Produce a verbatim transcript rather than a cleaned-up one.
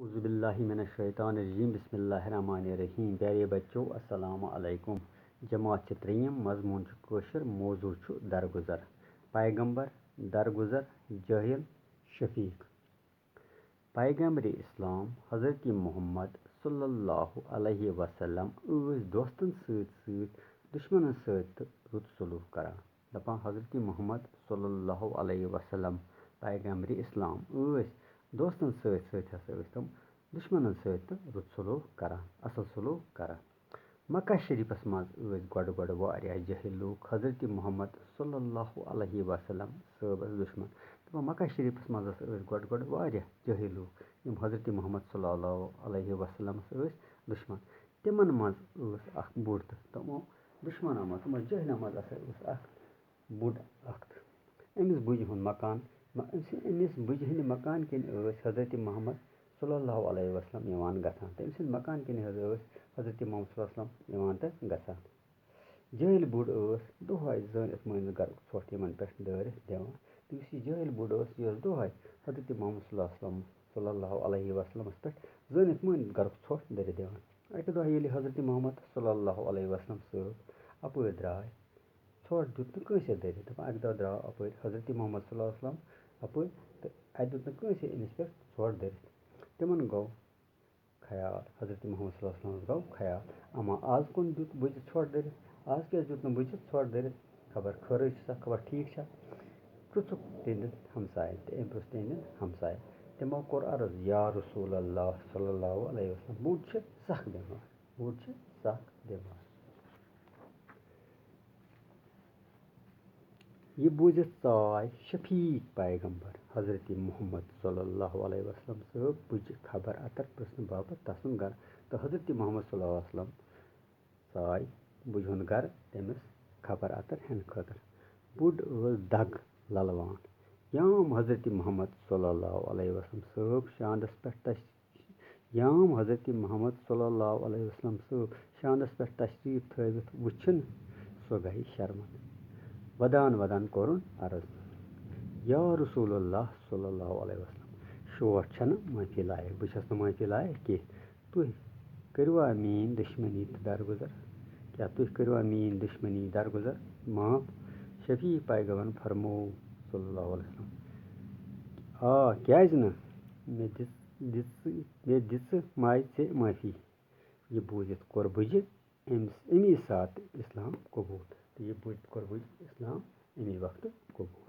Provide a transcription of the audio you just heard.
اعوذ باللہ من الشیطان الرجیم، بسم اللہ الرحمن الرحیم۔ پیارے بچو، السلام علیکم۔ جماعت چھِ ترٛیٚیِم، مضموٗن چھُ کٲشُر، موضوع چھُ درگُزر۔ پیغمبر، درگُزر، جٲہِل، شفیق۔ پیغمبر اسلام حضرت محمد صلی اللہ علیہ وسلم ٲسۍ دوستن سۭتۍ سۭتۍ دُشمنن سۭتۍ تہِ رُت سلوک کران۔ دَپان حضرت محمد صلی اللہ علیہ وسلم، پیغمبر اسلام، ٲسۍ دوستن سۭتۍ سۭتۍ ہسا ٲسۍ تِم دُشمنن سۭتۍ تہِ رُت سلوک کران، اصل سلوک کران۔ مکہ شریفس منٛز ٲسۍ گۄڈٕ گۄڈٕ واریاہ جٲہِل لوٗکھ۔ حضرت محمد صلی اللہ علیہ وسلم صٲبس دُشمن۔ دَپان مکہ شریفس منٛز ہسا ٲسۍ گۄڈٕ گۄڈٕ واریاہ جٲہِل لوٗکھ، یِم حضرت محمد صلی اللہ علیہ وسلمس ٲسۍ دُشمن۔ تِمن منٛز ٲس اکھ بُڈ تہٕ تِمو دُشمنو منٛز، تِمو جٲہِلو منٛز ہسا اوس اکھ بُڈ اکھ تہٕ أمِس بُجہِ ہُنٛد مکان، مہ-، أمۍ سٕنٛدِ، أمِس بُجہِ ہٕنٛدِ مکان کِنۍ ٲسۍ حضرت محمد صلی اللہ علیہ وسلم یِوان گژھان۔ تہٕ أمۍ سٕنٛدِ مکان کِنۍ حظ ٲسۍ حضرت محمد صلی اللہ علیہ وسلم یِوان تہٕ گژھان۔ جٲہِل بُڈ ٲس دۄہَے زٲنِتھ مٲنِتھ گَرُک ژھۄٹھ یِمَن پٮ۪ٹھ دٲرِتھ دِوان۔ تہٕ یُس یہِ جٲہِل بُڈ ٲس، یہِ ٲس دۄہَے حضرت محمد صلی اللہ علیہ وسلم، صلی اللہ علیہ وسلمَس پٮ۪ٹھ زٲنِتھ مٲنِتھ گَرُک ژھۄٹھ دٲرِتھ دِوان۔ اَکہِ دۄہ ییٚلہِ حضرت محمد صلی اللہ علیہ وسلم صٲب اَپٲرۍ درٛاے، ژھۄٹھ دیُت نہٕ کٲنٛسہِ دٲرِتھ۔ دَپان اَکہِ دۄہ درٛاو اَپٲرۍ حضرت محمد صلی اللہ علیہ وسلم اَپٲرۍ تہٕ اَتہِ دیُت نہٕ کٲنٛسہِ أمِس پٮ۪ٹھ ژھۄٹھ دٲرِتھ۔ تِمَن گوٚو خیال، حضرت محمد صلی اللہ علیہ وسلمَس گوٚو خیال، اما آز کُن دیُت بُجہِ ژھۄٹھ دٲرِتھ، آز کیٛازِ دیُت نہٕ بُجہِ ژھۄٹھ دٲرِتھ؟ خبر خٲرٕے چھِ سا، خبر ٹھیٖک چھا؟ پرٛژھُکھ تِہنٛدٮ۪ن ہمساین تہٕ أمۍ پرٛژھ تِہنٛدٮ۪ن ہمساین۔ تِمو کوٚر عرض، یا رسول اللہ صلی اللہ علیہ وسلم، بُڈ چھِ سخ بٮ۪مار، بُڈ چھِ سخ بٮ۪مار۔ یہِ بوٗزِتھ ژاے شفیق پیغمبر حضرت محمد صلی اللہ علیہ وسلم صٲب بُجہِ خبر اتر پرٛژھنہٕ باپتھ تسُنٛد گرٕ۔ تہٕ حضرت محمد صلی اللہ علیہ وسلم ژاے بُجہِ ہُنٛد گرٕ تٔمِس خبر اتر ہٮ۪نہٕ خٲطرٕ۔ بُڈ ٲس دگ للوان۔ یام حضرت محمد صلی اللہ علیہ وسلم صٲب شاندس پٮ۪ٹھ تش-، یام حضرت محمد صلی اللہ علیہ وسلم صٲب شاندس پٮ۪ٹھ تشریف تھٲوِتھ وُچھِن، سۄ گٔیہِ شرمند۔ ودان ودان کوٚرُن عرض، یا رسول اللہ صلی اللہ علیہ وسلم، شوٹھ چھنہٕ معافی لایق، بہٕ چھس نہٕ معافی لایق کینٛہہ۔ تُہۍ کٔرِوا میٛٲنۍ دُشمنی تہٕ درگُزر؟ کیٛاہ تُہۍ کٔرِوا میٛٲنۍ دُشمنی درگُزر معاف؟ شفیع پیغمبرن فرموو صلی اللہ علیہ وسلم، آ، کیٛازِ نہٕ؟ مےٚ دِژ، دِژ، مےٚ دِژٕ ماے ژےٚ معٲفی۔ یہِ بوٗزِتھ کوٚر بُجہِ أمِس، اَمی ساتہٕ اِسلام قبوٗل۔ تہٕ یہِ بُجہِ کوٚر بُجہِ اِسلام اَمی وقتہٕ قبوٗل۔